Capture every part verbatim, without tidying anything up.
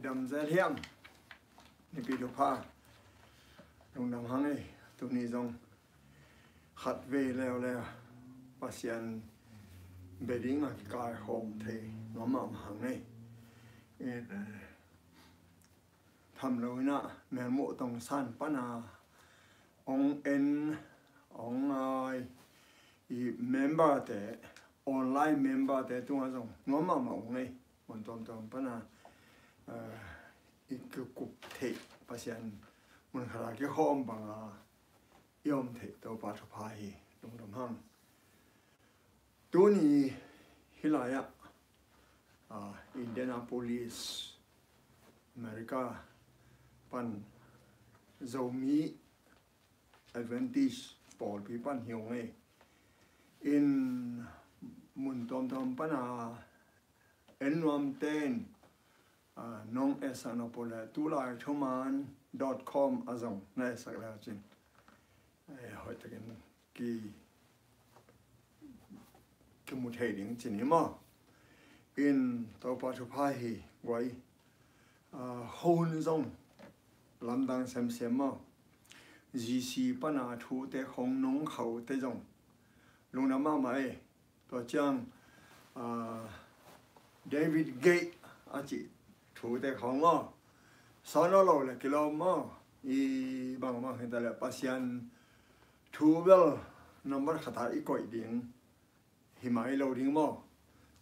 Dam zel hiam? Nipi thupha, lungdam hang ei. Tuni zong khat vei leuleu Pasian bia ding a kikaikhawm thei nuam mahmah hang ei. In, eh, tham lo in ah Melmuh Tongsan pana ong en, ong ngai i member te, online member te tungah zong nuam mahmah ung ei. Mun tuamtuam pana, eh, i kikup theih, Pasian mun khat a kikhawm banga i om theih Topa thupha hi. Lungdam hang. Tuni hih lai-ah, ah, Indianapolis, America pan Zomi Adventist pawlpi pan hi ung ei. In mun tuamtuam pana en nuamte in, ah, nong etsak nop uh leh tulai thuman dot com ah zong na etsak le cin, eh, hoihtakin ki, kimu thei ding cin hi maw. In Topa thupha hi guai. Ah, hun zong lamdang semsem maw. G C pana thute khong nong khau te zong lungdam mahmah ei. Tua ciang, ah, David Gate a cih thute khong maw, sawn lo le kilawm maw, i bangbang hi ta le Pasian thu bel number khat a i koih ding hi mai lo ding maw.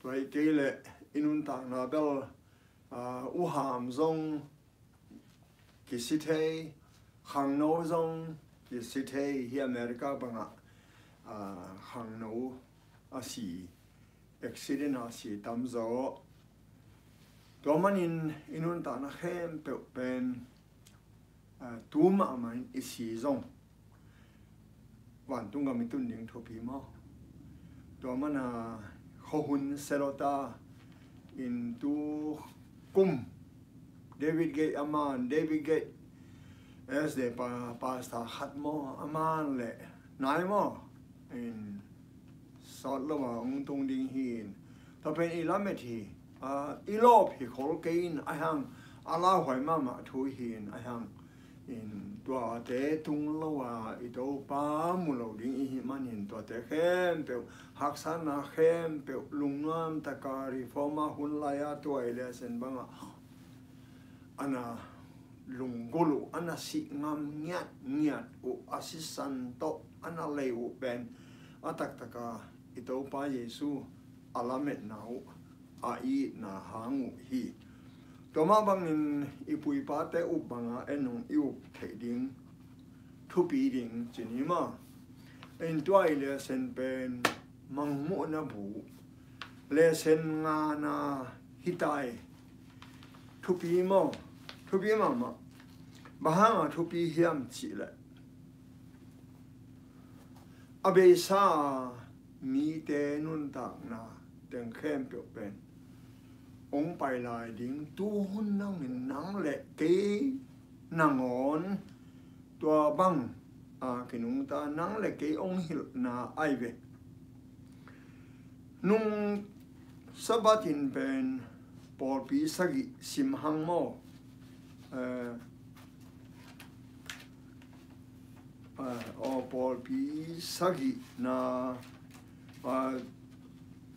Tua hi kei le i nuntakna bel, ah, uham zong kisi thei, khangno zong kisi thei hi. America bangah, ah, khangno a si, accident a si tamzaw. Tua manin i nuntakna khempeuh pen, ah, tu mahmah in i si zong vantung gam i tun ding thupi maw. Tua mana khuahun selota in tu kum David Gate a man, David Gate S D pa, pastor khat maw a man le nai maw. In sawt lo a ung tung ding hi in. Tua pen i lamet hi, ah, i lawp hi khol kei in a hang, a lauhuai mahmah thu hi in a hang. In tuate tung lo a i Topa mu lo ding i hih manin tuate khempeuh, haksatna khempeuh, lungnuam taka reform a hun lai-a tua i lesen bangah ana lunggulh uh, ana sih ngam ngiatngiat uh, a sisan tawh ana lei uh pen a taktaka i Topa Jesu a lametna uh, a itna hang uh hi. Tua mah bangin i pu i pate up banga en nung i up theih ding thupi ding cin hi maw. In tua i lesen pen Mangmuhna bu lesen ngana hi ta ei. Thupi maw, thupi mahmah. Bang hanga thupi hiam cih leh a beisa mite nuntakna teng khempeuh pen hong pai lai ding, tu hun nangin nang le kei nangawn tua bang a kinungta nang le kei hong hilhna ahi ve. Nung Sabbath in pen pawlpi sagih sim hang maw. Eh, eh, aw pawlpi sagihna, eh,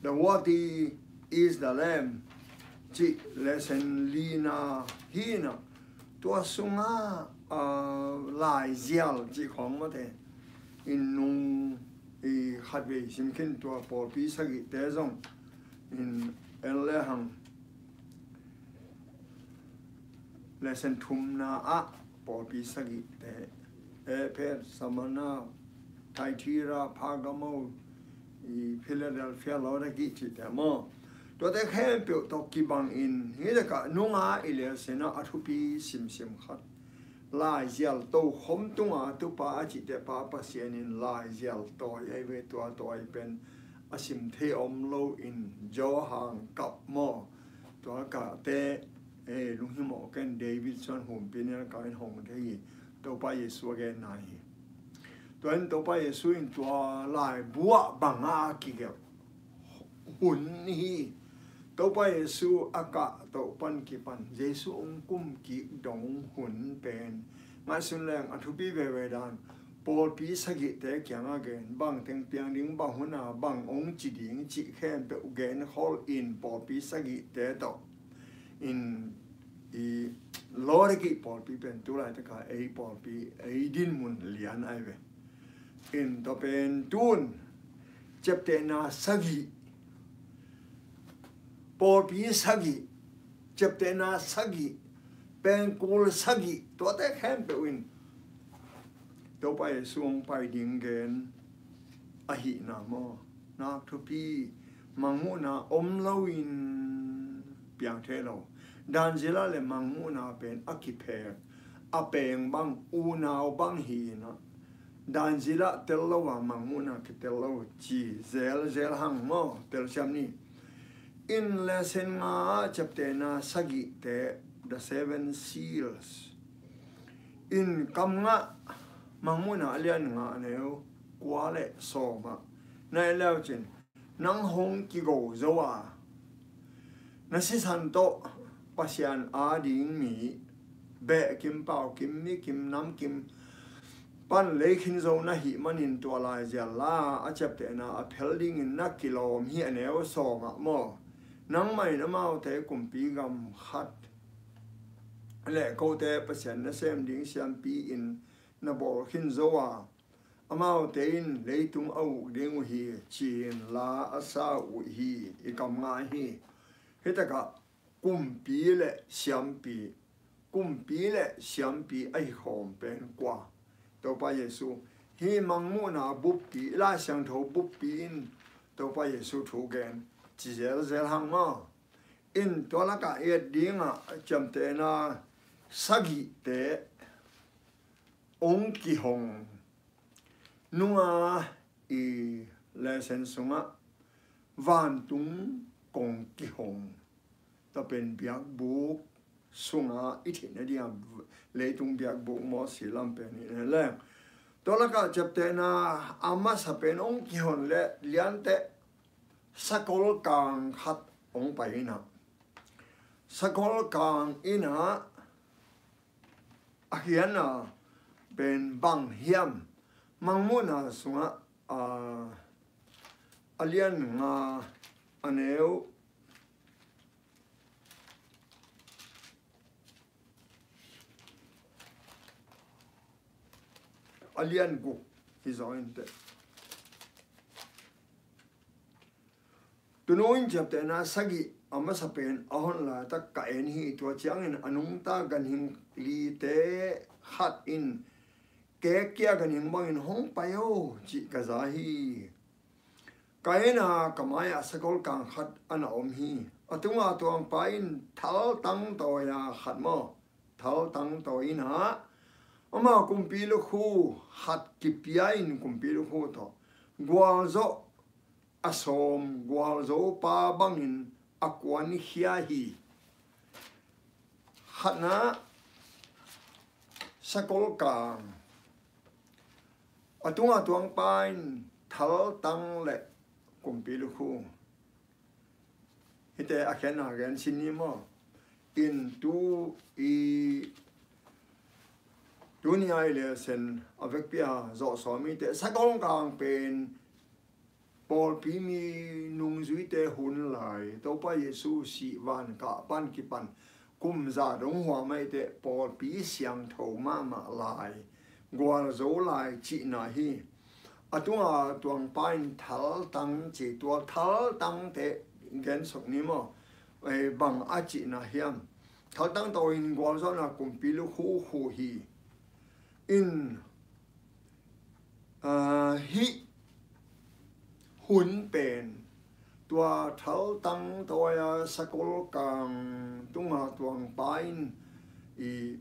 The Worthy is the Lamb cih lesen lina hi na. Tua sunga, ah, laizial cih khawng mate in nung i khatvei simkhin tua pawlpi sagihte zong in en le hang. Lesen thumna ah pawlpi sagihte, Efesa, Smurna, Thyatira, Pergamo, i Philadelphia, Laodicea cihte maw. Tuate khempeuh tawh kibangin hih leka nunga i lelsena a thupi simsim khat, laizial tokhom tunga tupa a cihte pa Pasian in laizial tawi ahi ve. Tua tawi pen a sim thei om lo in Johan kap maw. Tua kate, eh, lunghimawh ken, David suan humpi nel kah in hong thei hi. Topa Jesu a genna hi. Tua in Topa Jesu in tua laibu ah banga kigelh hun hi. Topa Jesu a kahtoh pan kipan Jesu hong kum kik dong hun pen ngaihsun leng a thupi veve dan, pawlpi sagihte kiangah gen, bang teng piang ding, bang hun a bang hong ci ding cih khempeuh genkhol in pawlpi sagihte tawh in i Laodikei pawlpi pen tu laitaka ei pawlpi, ei dinmun lian ahi ve. In tua pen tun ciaptehna sagih, pawlpi sagih, ciaptehna sagih, pengkul sagih, tuate khempeuh in Topa Jesu hong pai ding gen ahihna maw? Nak thupi, mangmuhna om loin piang thei lo. Dan zila le mangmuhna pen a kiphek, a peng bang, unau bang hi na. Dan zila tel lo a mangmuhna kitel lo ci zelzel hang maw, telsiam ni. In lesson nga ciaptehna sagihte, the seven seals. In kam nga, mangmuhna a lian nga a neu kua le sawm ah na en leu cin, nang hong kigo zo a, na sisan tawh Pasian ading mi, beh kim, pau kim, mi kim, nam kim pan lei khin zo na hih manin tua lai zial la a ciaptehna a phel dingin na kilawm hi a neu sawm ah maw? Nangmah in amaute kumpi gam khat le kote Pasian nasem ding siampi in na bawl khin zo a, amaute in leitung a uk ding uh hi, ci-in la a sa uh hi. I kam nga hi. Hitakah kumpi le siampi, kumpi le siampi ahi khawm pen kua? Topa Jesu. Hih mangmuhna buppi, Lai Siangtho buppi in Topa Jesu thu gen ci zelzel hang maw? In tua lakah i et dingah ciamtehna sagihte hong kihong nunga i lesson sungah vantung kong kihong, tua pen biakbuk sunga i theihna dingah leitung biakbuk Moses lam pen i en leng, tua lakah ciaptehna a masa pen hong kihon le liante sakol kang khat hong pai inah, sakol kang inah a khiatna pen bang hiam? Mangmuhna sungah a, a lian nga a neu a lian guk hi zaw inteh. Tunu in ciaptehna sagih a masa pen a hon laitak ka en hi. Tua ciangin a nungta ganhing lite khat in, kek kia ganhing bangin hong pai o, cih ka za hi. Ka en a, ka mai-ah sakol kang khat a na om hi. A tunga tuangpa in thaltang tawi-a khat maw, thaltang tawi inah ama kumpi lukhu khat kipia in kumpi lukhu tawh gualzawh a sawm gualzopa bangin a kuankhia hi. Khatna sakol kang, a tunga tuangpa in thaltang le kumpi lukhu. Hite a khiatna gen sin ni maw? In tu i tuni a i lesson a vekpi a zawh sawm i te, sakol kang pen pawlpi mi nungzuite hun lai, Topa Jesu sih van kah pan kipan kum za dong hua mai te, pawlpi siangtho mahmah lai, gualzo lai cihna hi. A tunga tuangpa in thaltang ci, tua thaltangte gensuk ni maw? Eh, bang a cihna hiam? Thaltang tawi in gualzawhna kumpi lukhu khu hi. In, ah, hih hun pen tua thaltang tawi-a sakol kang tunga tuangpa in i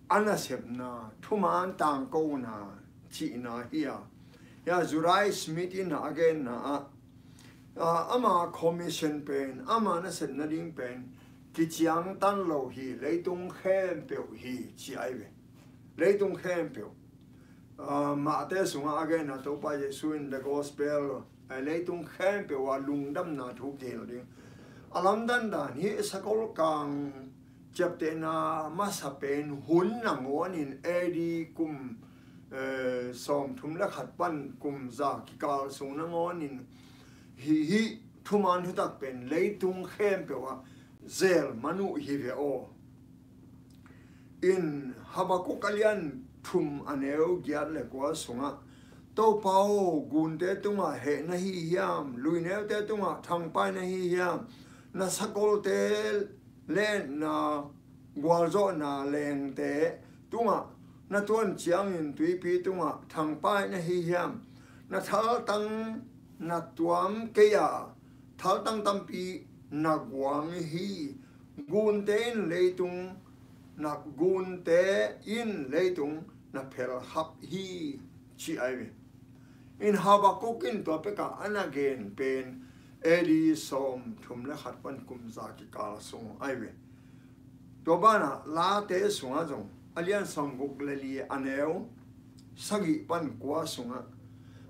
a nasepna, thuman tangkona cihna hi a. Hia Judai Smith in a genna ah, ah, ama commission pen, ama nasepna ding pen kiciangtan lo hi, leitung khempeuh hi ci ahi ve. Leitung khempeuh. Ah, Mate sungah a genna Topa Jesu in the gospel, ah, leitung khempeuh ah lungdamna thu kihilh ding. A lamdang dan hih sakol kang ciaptehna masa pen hun nangawnin A D kum, eh, sawmthum le khat pan kum za kikal sung nangawnin hih, hih thuman thutak pen leitung khempeuh ah zel man uh hi ve aw. In Habakkuk a lian thum a neu giat le kua sungah, Topa aw, gunte tungah heh na hi hiam, luineute tungah thangpai na hi hiam, na sakolte le na gualzawhna lengte tungah na tuan ciangin tuipi tungah thangpai na hi hiam, na thaltang na tuam kei a, thaltang tampi na guang hi, gunte in leitung na, gunte in leitung na phelhap hi, ci ai ve. In Habakkuk in tua peka a na gen pen A D sawmthum le khat pan kum za kikal sung ai ve. Tua banah Late sungah zong a lian sawmguk le li a neu sagih pan kua sungah,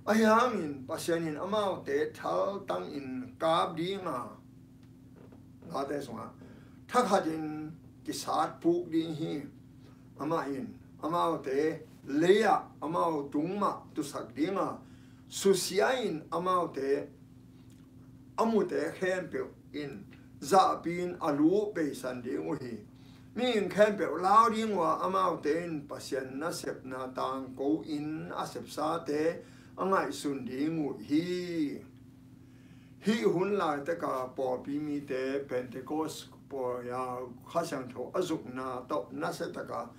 ahi hangin Pasian in amaute thaltangin kap dinga, Late sungah thakhatin kisat puk ding hi. Amah in amaute lei-ah amau tung mah tusak dinga, susia in amaute a mute khempeuh in zahpi-in a lu peisan ding uh hi. Mihing khempeuh lau ding uh a, amaute in Pasian nasepna tangko-in a sepsate a ngaihsun ding uh hi. Hih hun laitaka pawlpi mite Pentecost pawi-a Kha Siangtho a zukna tawh nasiataka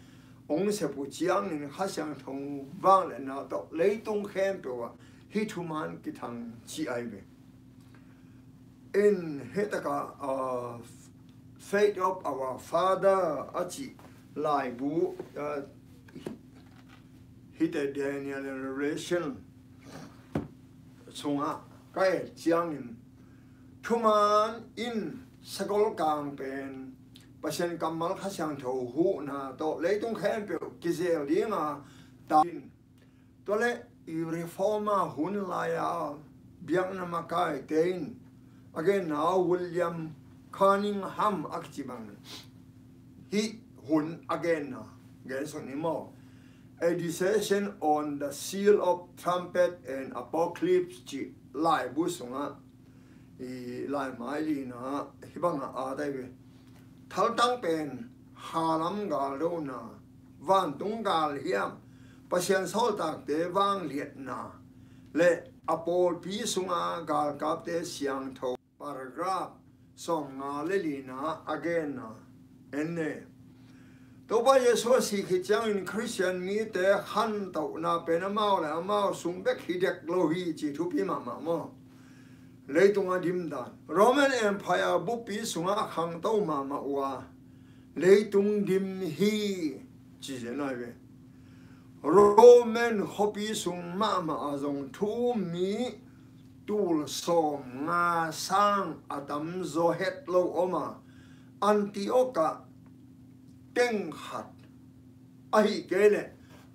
hong sep uh ciangin Kha Siangtho vangliatna tawh leitung khempeuh ah hih thuman kithang ci ai ve. In hih taka, uh, Faith of Our Father a cih laibu, uh, hihte Daniel Revelation sungah ka et ciangin thuman in sakol kang pen Pasian kammal Kha Siangtho huhna tawh leitung khempeuh kizel dinga ta in, tua le i reformer hun lai-a biakna makaite in a genna William Cunningham a kici bang hih hun a genna gensak ni maw? A Dissertation on the Seal of Trumpet and Apocalypse cih laibu sungah i laimai lina hih bangah a tai ve. Thaltang pen halam galdona, vantung galhiam, Pasian sawltakte vangliatna le a pawlpi sunga galkapte siangtho, paragraph sawmnga le lina a genna en ne. Topa Jesu a sih khit ciangin Khristian mite khantohna pen amau le amau sung bek hi dek lo hi ci thupi mahmah maw? Leitung a dim dan, Roman Empire buppi sungah a khangto mahmah uh a, leitung dim hi ci zen ai ve. Roman khuapi sung mahmah a zong thu um mi tul sawmnga sang a tamzaw het lo om a, Antioch ah teng khat, ahih kei leh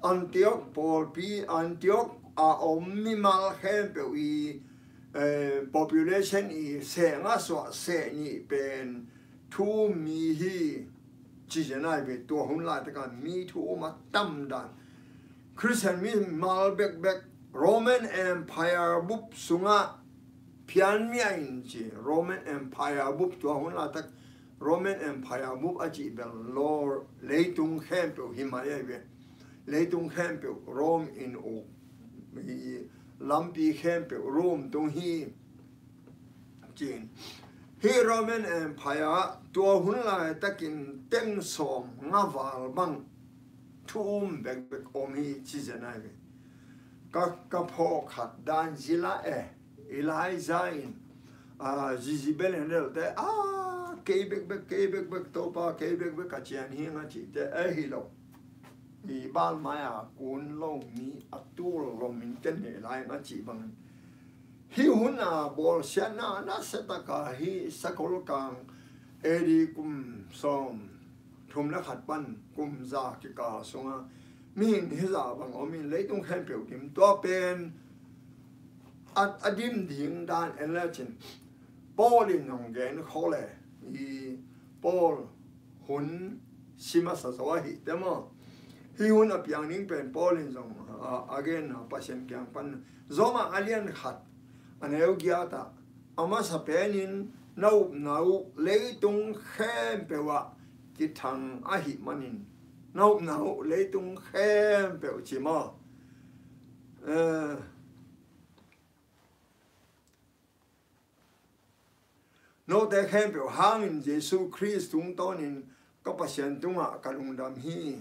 Antioch pawlpi, Antioch a om mimal khempeuh i, eh, population i seng a suah seh nih pen thu um mi hi ci zen ai ve. Tua hun laitaka mi thu um a tam dan, Khristian mimal bekbek Roman Empire bup sungah phian mi a in ci. Roman Empire bup, tua hun laitak Roman Empire bup a cih bel law leitung khempeuh hi mai ai ve. Leitung khempeuh Rome in uk, i lampi khempeuh Rome tung hi. Cin. Hih Roman Empire tua hun laitakin teng sawmnga val bang thu um bekbek om hi ci zen ai ve. Ka, ka phawk khat dan zila e, Elijah in, ah, Jezebel in delte, ah, kei bekbek, kei bekbek, Topa, kei bekbek ka cian hi nga cihte, eh, hi lo. I balmai a kun lo mi a tul lo min ken ne lai nga cih bangin. Hih hun a bawlsiatna nasia taka hih sakol kang A D kum sawmthum le khat pan kum za kikal sunga mihing hizah bang om in leitung khempeuh dim. Tua pen a, a dim ding dan en lecin Paul in hong gen khawh le, i Paul hun si masa zo ahi te maw. Hih hun a piang ding pen Paul in zong a, a genna Pasian kiang pan. Roma a lian khat a neu giat ah, a masa penin na upna uh leitung khempeuh ah kithang ahih manin, na upna uh leitung khempeuh ci maw. Eh, note khempeuh hangin Jesu Khrist tungtawnin ka Pasian tungah ka lungdam hi.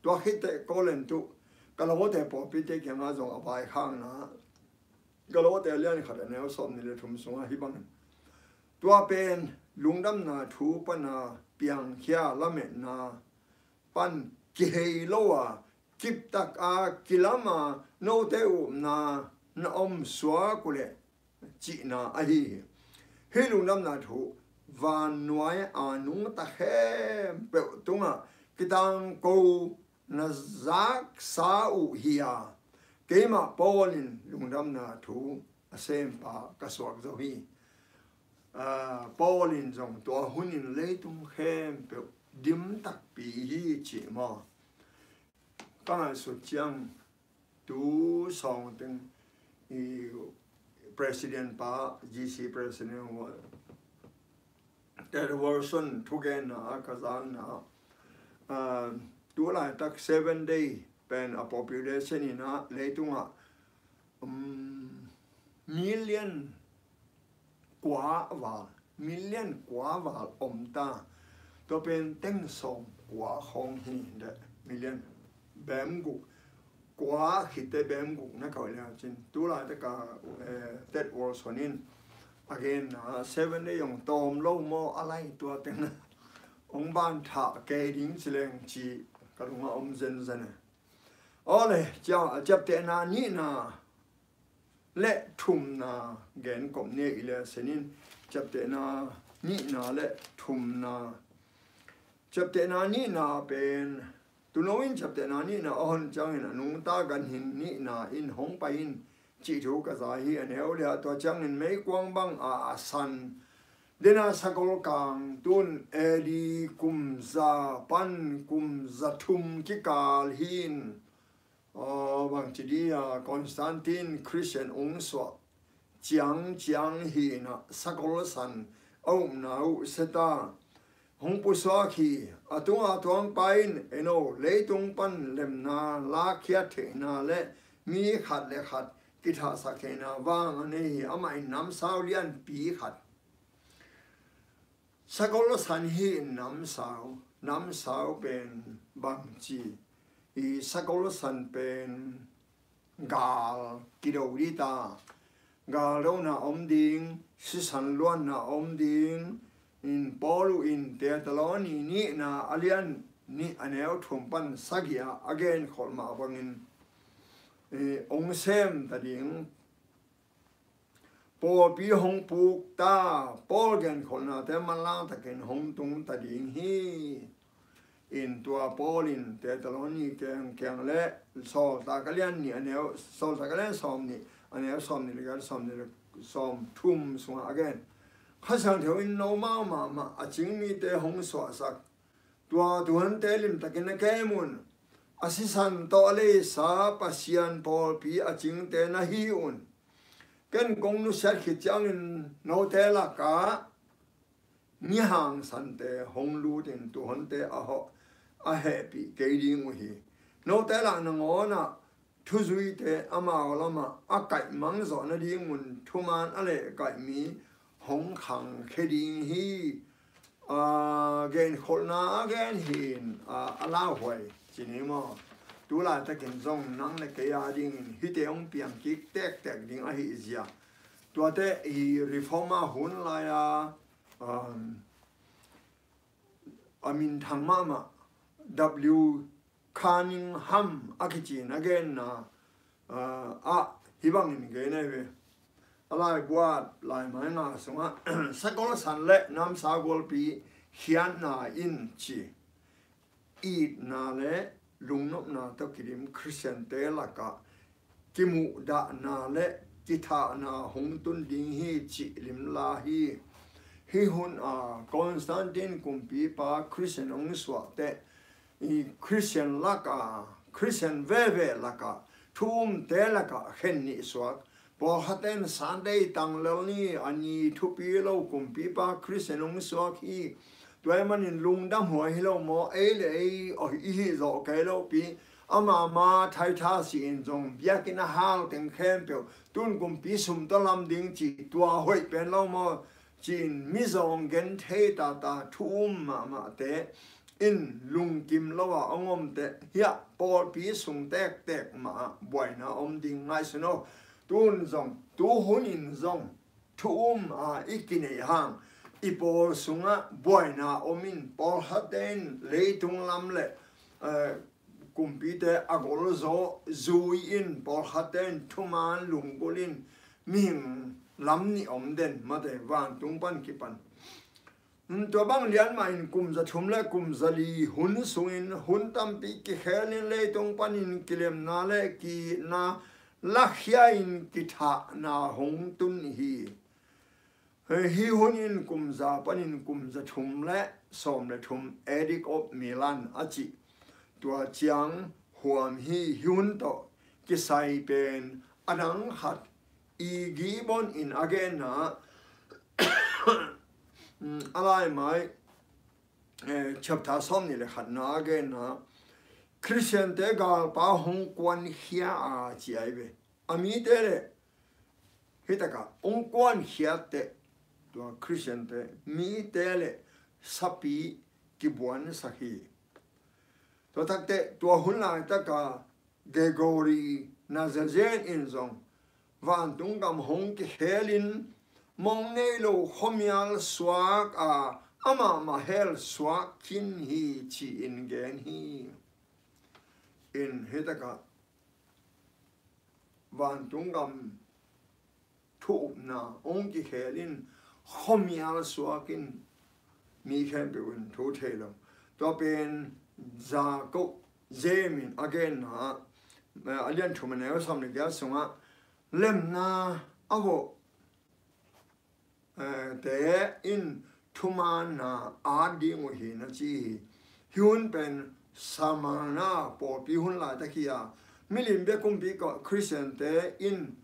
Tua khit teh Korin tu ka lawmte pawlpite kiangah zong a vaikhakna, ka lawmte lian khat a neu sawmnih le thum sungah hih bangin, tua pen lungdamna thu pana piangkhia lametna pan kihei lo a, kiptak a, kilam a, note upna na om suak uh leh cihna ahi hi. Hih lungdamna thu vannuai a nungta khempeuh tungah kitangko na zaksa uh hi a, keimah Paul in lungdamna thu a sempa ka suak zo hi. Ah, Paul in zong tua hunin leitung khempeuh dim takpi hi ci maw. Ka ngaihsut ciang tu sawng teng i president pa, G C president Ted Wilson thugenna a ka zangna, ah, tu laitak Seven Day pen a population in a leitungah, um, million kua val, million kua val om ta. Tua pen teng sawm kua khawng hi de, million bem guk, kua khit teh bem guk na koih le cin. Tu laitak a, eh, Ted Wilson in a genna, Seven Day hong tawm lo maw a lai tua teng hong ban thah kei ding ci leng ci ka lungah om zenzen e. Awle, cia, ciaptehna nihna le thumna gen kop ni i le senin, ciaptehna nihna le thumna. Ciaptehna nihna pen, tuuno in ciaptehna nihna a hon ciangin a nungta ganhing nihna in hong pai in cih thu ka za hi. A neu le a tua ciangin meikuang bang a a san dena sakol kang tun A D kum za pan kum za thum kikal hi in, aw, bangci dia Constantine Christian ung suah ciangciang hi in a, sakol san a upna uh seta hong pusuak hi. A tunga tuangpa in eno leitung pan lemna lakkhiat theihna le mi khat le khat kithahsak theihna vang a nei hi. Amah in namsau lianpi khat. Sakol san hi in namsau, namsau pen bangci, i sakol san pen gal kido dita, gal dona om ding, sisan luanna om ding. In Paul in Thessaloni nihna a lian nih a neu thum pan sagih ah a genkholh mah bangin, eh, ong sem ta ding, pawlpi hong puk ta, Paul genkholhnate manlang takin hong tung ta ding hi. In tua Paul in Thessaloni keng, keng le Sawltak a lian nih a neu, Sawltak a lian sawm nih a neu sawm nih le khat, sawm nih le sawm thum sungah a gen. Kha Siangtho in nomau mahmah a cing mite hong suahsak. Tua tuhante limtakin na kem un. A sisan tawh a leisa Pasian pawlpi a cingte na hi un. Ken kong nusiat khit ciangin note lakah ni hangsante hong lutin tuhante a hawh a hehpih kei ding uh hi. Note lak nangawnah thuzuite amau lamah a kaihmang zawh nadingun thuman a lehkaih mi hong khangkhia ding hi. A, genkholhna a gen hi in, a, a lauhuai ci ni maw? Tu laitakin zong nang le kei a dingin hihte hong piang kik tektek ding ahih zia. Tuate hi reformer hun lai-a, um, a minthang mahmah W Cunningham a kici in a genna, ah, ah, hih bangin gen ahi ve. A laibuat laimai nga sungah sakol san le namsau gualpi khiatna in ci, itna le lungnopna tawh kidim Khristiante lakah kimuhdahna le kithahna hong tun ding hi cih limla hi. Hih hun a Constantine kumpipa Christian hong suah teh, i Christian laka, Christian veve laka, thu umte laka khen nih suak. Pawlkhatte in Sunday tanglel ni a ni thupi lo kumpipa Christian hong suak hi. Tua ahih manin lungdam huai hi lo maw, ei le ei aw i hih zawh kei lo pi. Ama ma thaitha si in zong biakinn a hal teng khempeuh tun kumpi sum tawh lam ding ci tua hoih pen lo maw, ci-in mizawng gen thei tata thu um mahmahte in lungkim lo a hong om teh hiah pawlpi sung tektek mah ah buaina om ding ngaihsun aw. Tun zong, tu hun in zong thu um a i kineih hang i pawl sungah buaina om in pawlkhatte in leitung lam le, eh, kumpite a golzaw zui in pawlkhatte in thuman lunggulh in mihing lam nih om den mate vantung pan kipan. Tua bang lian mah in kum za thum le kum za li hun sungin hun tampi kikhel in leitung panin kilemna le ki-itna lakhia in kithahna hong tun hi. Hih hun in kum za panin kum za thum le sawm le thum, Edict of Milan a cih tua ciang huam hi. Hih hun tawh kisai pen a dang khat i Gibbon in a genna, a laimai, eh, chapter sawm nih le khatna a genna, Christian-te galpa hong kuankhia a ci ai ve. A mite le hih takah hong kuankhiat teh tua Christian-te mite le sapi kibuansak hi. Tua takteh tua hun laitaka Gregory Nazianzen in zong vantung gam hong kikhel in mong nei lo khuamial suak a amah mah hel suak khin hi ci-in gen hi. In hih takah vantung gam thu upna hong kikhel in khuamial suak in mi khempeuh in thu thei lo. Tua pen Jakob James in a genna, eh, a lian thum a neu sawm le giat sungah lemna a vawh, eh, te in thumaanna at ding uh hi na ci hi. Hih hun pen Smyrna pawlpi hun laitak hi a, milim bia kumpi Christian-te in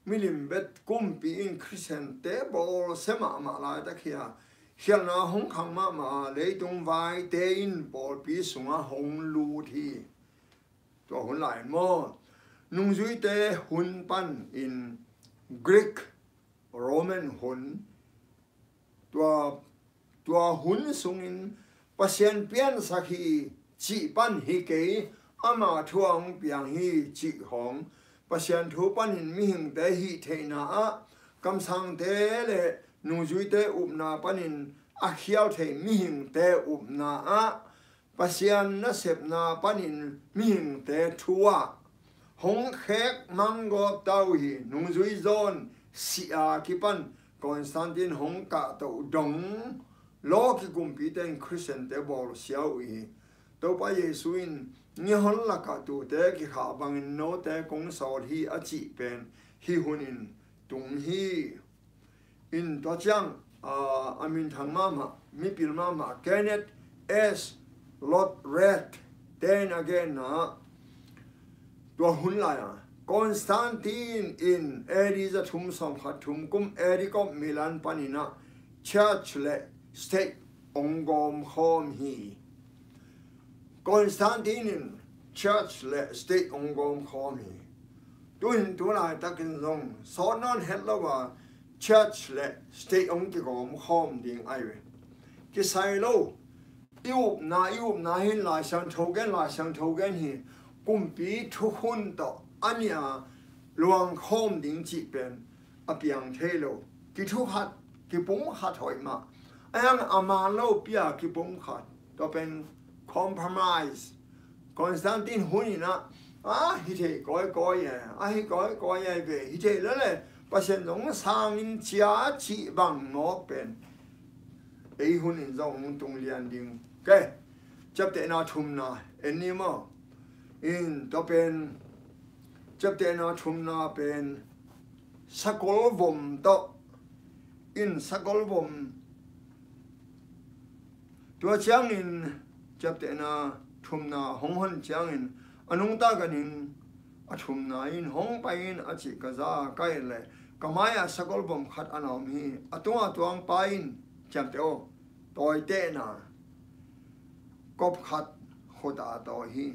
milim bia kumpi in Christian-te bawlsia mahmah laitak hi a, khialhna hong khang mahmah a, leitung vaite in pawlpi sungah hong lut hi. Tua hun lai in maw, nungzuite hun pan in Greek, Roman hun, tua, tua hun sungin Pasian piansak hi cih pan hi kei, ama thu a hong piang hi cih khawng, Pasian thu panin mihingte hih theihna ah kamsangte le nungzuite upna panin a khial thei mihingte upna ah Pasian nasepna panin mihingte thu ah hong khek manggawp ta uh hi. Nungzui zawn si a kipan Constantine hong kahtoh dong law kikumpite in Christian-te bawlsia uh hi. Topa Jesu in ngiahon lakah tuute kikhah bangin note kong sawl hi a cih pen hih hun in tung hi. In tua ciang, ah, a minthang mahmah, mipil mahmah Kenneth S Lodred te in a genna, tua hun lai a Constantine in A D za thum sawm khat thum kum Edict of Milan panin ah church le state hong gawm khawm hi. Constantine in church le state hong gawm khawm hi. Tu in tu laitakin zong sawt nawn het lo a church le state hong kigawm khawm ding ai ve. Kisai lo, i upna, i upna hin Lai Siangtho gen, Lai Siangtho gen hi. Kumpi thukhun tawh a nih a luang khawm ding cih pen a piang thei lo. Kithukhat, kipumkhat hoih mah. A hiang a man lo pi a kipumkhat. Tua pen compromise. Constantine hun in ah, a hi thei kawikawi e, a hi kawikawi e ve, hi thei lel e, Pasian zong sangin cia cih bang mawk pen ei hun in zong hong tung lian ding. Ke, ciaptehna thumna en ni maw? In tua pen ciaptehna thumna pen sakol vom tawh, in sakol vom. Tua ciangin ciaptehna thumna hong hon ciangin a nungta ganhing a thumna in hong pai in a cih ka za a ka et leh ka mai-ah sakol vom khat a na om hi. A tunga tuang pa in, ciamteh aw, tawitehna kop khat khut ah a tawi hi.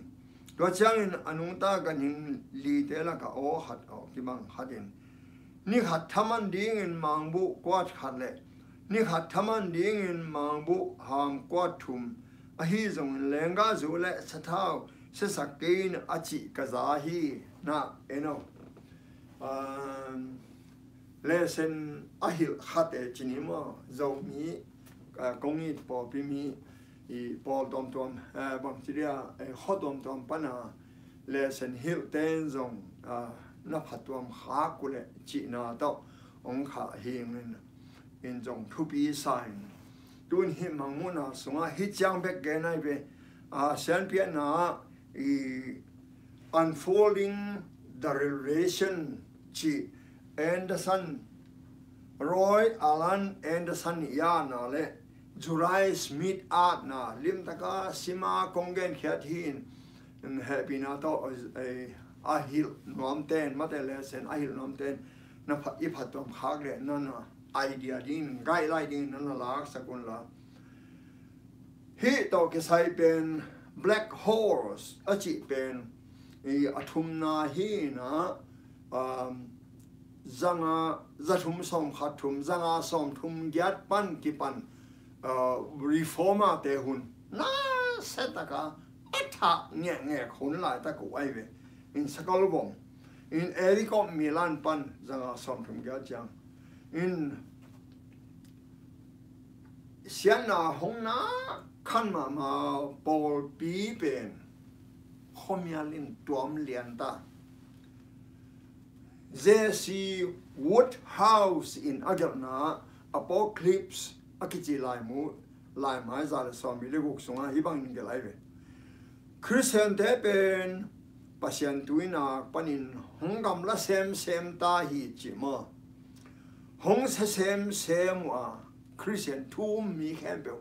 Tua ciangin a nungta ganhing lite lakah aw khat aw kibang khat in, ni khat thaman dingin mangbuh kuat khat le ni khat thaman dingin mangbuh hang kuat thum, ahi zongin lenggahzu le sathau siasak kei in a cih ka za hi. Na en aw. Lesson a hilh khate ci ni maw, Zomi, ah, kong it pawlpi mi i pawl tuamtuam, ah, bangci dia, eh, khuatuamtuam pana lesson hilhte in zong, ah, na phatuam khak uh leh cihna tawh hong khah hi ing in, in zong thupi sa ing. Tun hih mangmuhna sungah hih ciang bek gen ai ve, ah, sianpiakna i Unfolding the Revelation ci Anderson, Roy Alan Anderson i atna le Joseph Smith atna limtaka sima kong genkhiat hi in, hehpihna tawh, eh, a hilh nuamten, mate lesson a hilh nuamten na pha-, i phatuam khak leh na na idea ding, guideline ding na na laksak un la. Hih tawh kisai pen Black Horse a cih pen i a thumna hi na, um, zanga, za thum sawm khat thum, zanga sawm thum giat pan kipan, uh, reformer te hun na setaka a thah ngekngek hun laitak uh ai ve. In sakol vom in A D kawp mi lan pan zanga sawm thum giat ciang in sianna hong na khan mahmah pawlpi pen khuamial in tuam lian ta. J C Woodhouse in a gelhna Apocalypse a kici laimu, laimai za le sawmli le guk sungah hih bangin gelh ai ve. Khristiante pen Pasian tuinak panin hong gamla semsem ta hi ci maw? Hong sia semsem uh a, Khristian thu um mi khempeuh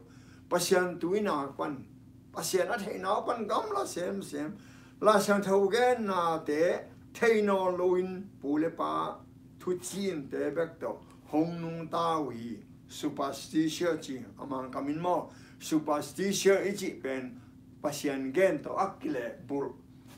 Pasian tuinak pan, Pasian a theihna pan gamla semsem, Lai Siangtho gennate thei nawn loin pu le pa thucinte bek tawh hong nungta uh hi. Superstition ci a Mangkam in maw, superstition i cih pen Pasian gen tawh a kilehbulh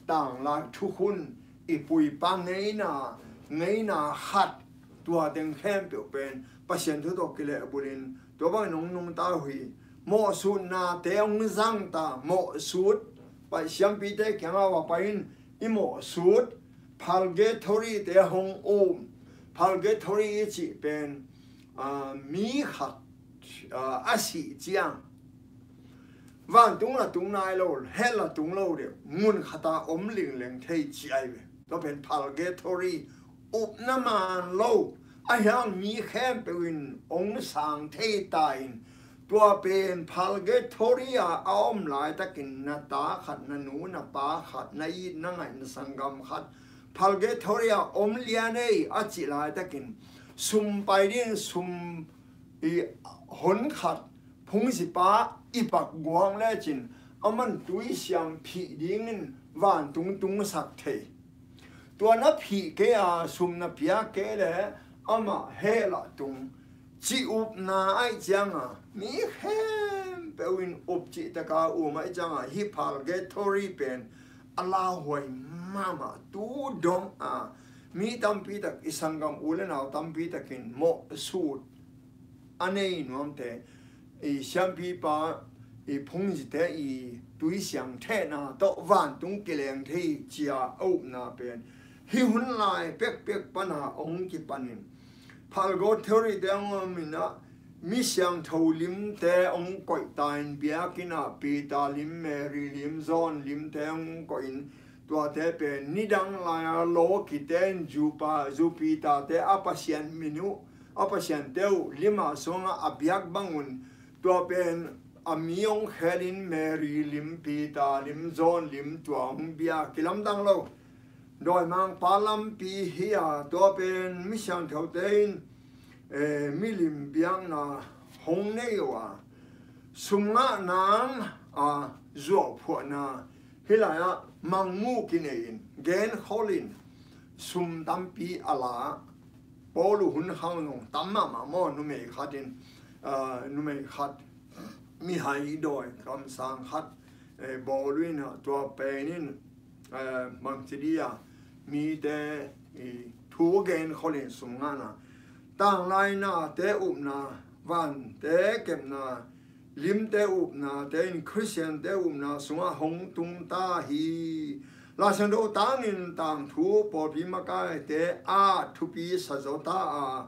tanglai thukhun i pu i pa ngeina, ngeina khat, tua teng khempeuh pen Pasian thu tawh kilehbulhin tua bangin hong nungta uh hi. Mawhsutnate hong zangta, mawhsut, pai siampite kiangah va pai in i mawhsut, purgatory te hong um. Purgatory i cih pen, ah, mi khat, ah, a sih ciang vantung la tung nai lo, hell la tung lo deuh, mun khata om lingleng thei ci ai ve. Tua pen purgatory, upna man lo, a hiang mi khempeuh in hong sang thei ta in, tua pen purgatory a a om laitakin na ta khat, na nu, na pa khat, na it, na ngaih, na sanggam khat, purgatory a om lian ei a cih laitakin sum pai ding, sum i hon khat, phungzipa i pak guang lecin aman tui siang phih dingin vantung tungsak thei. Tua na phih kei a sum na piak kei le amah hell ah tung, cih upna aih cianga mi khempeuh in up cih taka um aih cianga hih purgatory pen a lauhuai mahmah. Tu dong a mi tampi tak, i sanggam u le nau tampi takin mawhsut a nei nuamte, i siampipa, i phungzite i tui siang thehna tawh vantung kileng thei cia a upna pen hih hun lai pekpek pana hong kipanin purgatory te hong om in ah, mi siangtho limte hong koih ta in, biakinn ah Peter lim, Mary lim, John limte hong koih in, tuate pen nidang lai-a lawkite in Jupa, Jupiter te a pasian min uh, a pasiante uh lim ah suangah a biak bang un, tua pen a mi hong khelin Mary lim, Peter lim, John lim, tua hong biak, kilamdang lo. dawimangpa lampi hi a, tua pen mi siangthote in, eh, milim biakna hong nei uh a, sum ngah nang a zuau phuahna, hih lai-ah mangmuh kinei in, genkhol in, sum tampi a la. Paul uh hun khang zong tam mahmah maw, numei khat in, ah, numei khat mihai dawi kamsang khat, eh, bawl uh in ah, tua pen in, eh, bangci dih a, mite i thu genkhol in sum ngahna, tanglai nate upna, vante kepna, limte upnate in Khristiante upna sungah hong tung ta hi. Lai Siangtho tangin tangthu pawlpi makaite a thupi sa zaw ta a,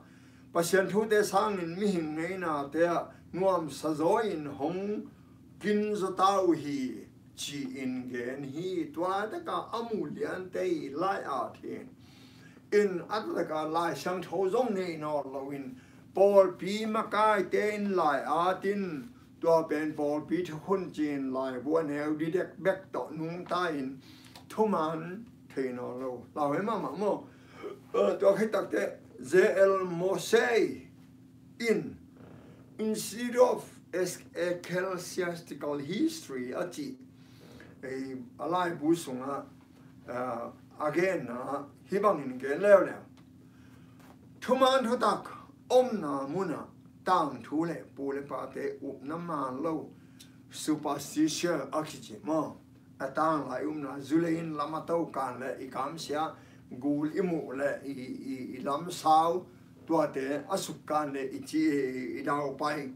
Pasian thute sangin mihing ngeinate ah nuamsa zaw in hong kin zaw ta uh hi, ci-in gen hi. Tua taka a mu liante i lai-at hi. In a taka Lai Siangtho zong nei nawn loin, pawlpi makaite in lai-at in, tua pen pawlpi thukhun ci-in laibu a neu didek bek tawh nungta in, thuman thei nawn lo. Lau he mahmah maw? Eh, tua khit takteh, J L Mosey in Institute of Es-, Ecclesiastical History a cih, eh, a laibu sungah, eh, a genna hih bangin gen leuleu. Thuman thutak omna munah tangthu le pu le pate upna man lo, superstition a kici maw? A tanglai upna, zu lei in lam a to kan le i kamsia, gul i muh le i, i, i lamsau, tuate a sukkan le i ci, i, i daupai,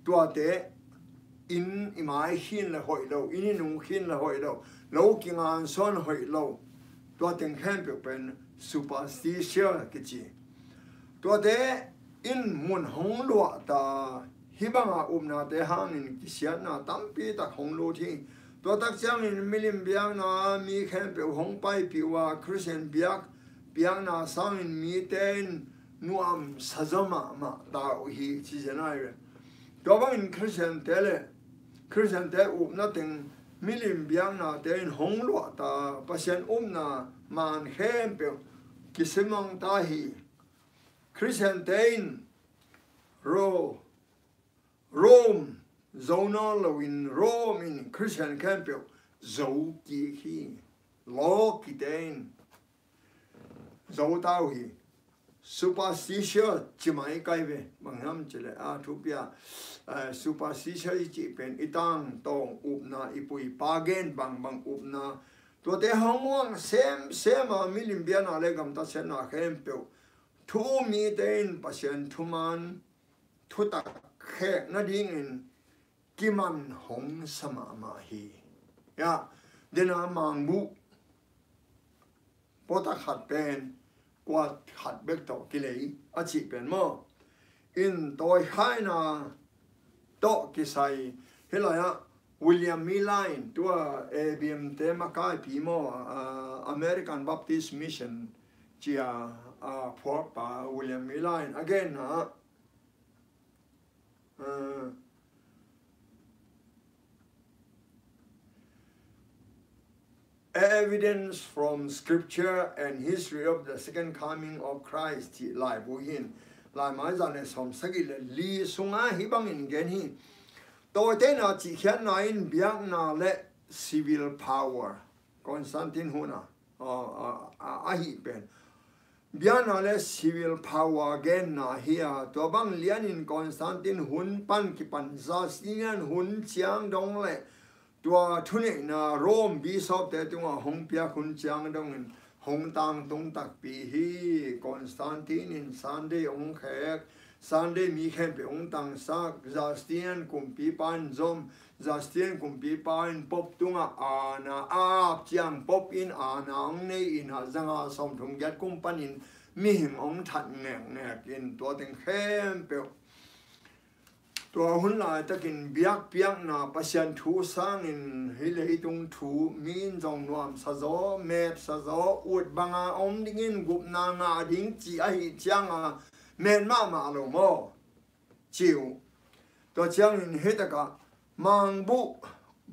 tuate inn i mai khin le hoih lo, inn i nung khin le hoih lo, lo kingansuan hoih lo, tua teng khempeuh pen superstition kici. Tuate in mun hong luahta, hih banga upnate hangin kisiatna tampi tak hong lut hi. Tua tak ciangin milim biakna mi khempeuh hong paipih uh a, Khristian biak, biakna sangin mite in nuamsa zaw mahmah ta uh hi, ci zen ai ve. Tua bangin Khristiante le Khristiante upna teng milim biaknate in hong luahta, Pasian upna man khempeuh kisimang ta hi. Khristiante in Ro-, Rome zo nawn loin, Rome in Khristian khempeuh zo kik hi. Law kite in zo ta uh hi. Superstition ci mai kai ve, bang hiam cih leh a thupi a, eh, superstition i cih pen i tangtawng upna, i pu i pa gen bangbang upna, tuate hong uang semsem a, milim biakna le gamtat siatna khempeuh thu mite in Pasian thuman thutak khek nadingin kiman hong sa mahmah hi. Ya, dena mangbuh pawtak khat pen kuat khat bek tawh kilei a cih pen maw? In tawikhaina tawh kisai, hih lai-ah William Milne, tua A B M te makaipi maw, ah, American Baptist Mission cia, ah, phuakpa William Milne a genna, ah, Evidence from Scripture and History of the Second Coming of Christ cih laibu hi in, laimai za le sawmsagih le li sungah hih bangin gen hi. Tawite'n a cihkhiatna in biakna le civil power, Constantine hun a, a, a, a, ahih pen biakna le civil power genna hi a, tua bang lianin Constantine hun pan kipan Justinian hun ciang dong le tua thuneihna Rome bishop te tungah hong piak hun ciang dongin hong tangtung takpi hi. Constantine in Sunday hong khek, Sunday mi khempeuh hong tangsak, Justinian kumpipa in zom, Justinian kumpipa in Pope tungah aana a ap ciang Pope in aana hong nei in a, zanga sawmthum giat kum panin mihing hong that ngekngek in, tua teng khempeuh, tua hun laitakin biakpiakna, Pasian thu sangin hih leitung thu mi in zong nuamsa zaw, metsa zaw, ut banga om dingin gupna ngah ding cih ahih cianga met mahmah lo maw? Ci uh. Tua ciangin hih takah mangbuh,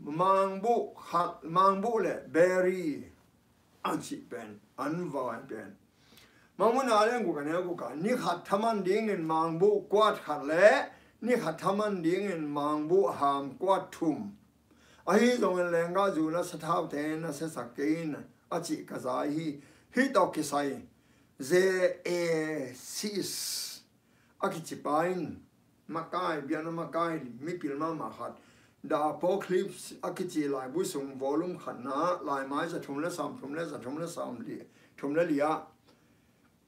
mangbuh khat, mangbuh le beri a cih pen an vai pen. Mangmuhna a lian guk a neu guk ah, ni khat thaman dingin mangbuh kuat khat le ni khat thaman dingin mangbuh ham kuat thum. Ahi zongin lenggahzu na sathaute na siasak kei in a cih ka za hi. Hih tawh kisai J A C S a kici pa in makai, biakna makai mipil mahmah khat, The Apocalypse a kici laibu sung volume khatna, laimai za thum le sawm thum le za thum le sawm li, thum le li ah,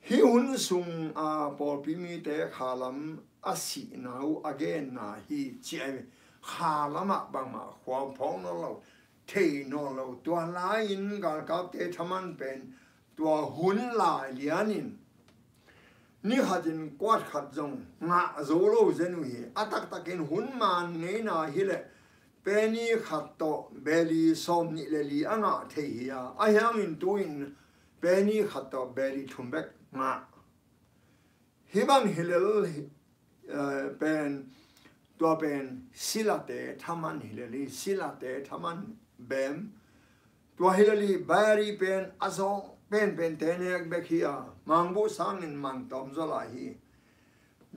hih hun sung a pawlpi mite khalam a sihna uh a genna hi ci a hi. Khalam ah bangmah khuam phawk nawn lo, thei nawn lo. Tua lai-in galkapte thaman pen tua hun lai lianin ni khatin kuat khat zong ngah zo lo zen uh hi. A taktakin hun man ngeina hileh penny khat tawh beli sawm nih le li a ngah thei hi a, ahi hangin tu-in penny khat tawh beli thum bek ngah. Hih bang hi lel hi, eh, pen, tua pen silate thaman hi lel hi, silate thaman bem. Tua hi lel hi, beli pen a zawng penpente nek bek hi a, mangbuh sangin man tawm zaw lai hi.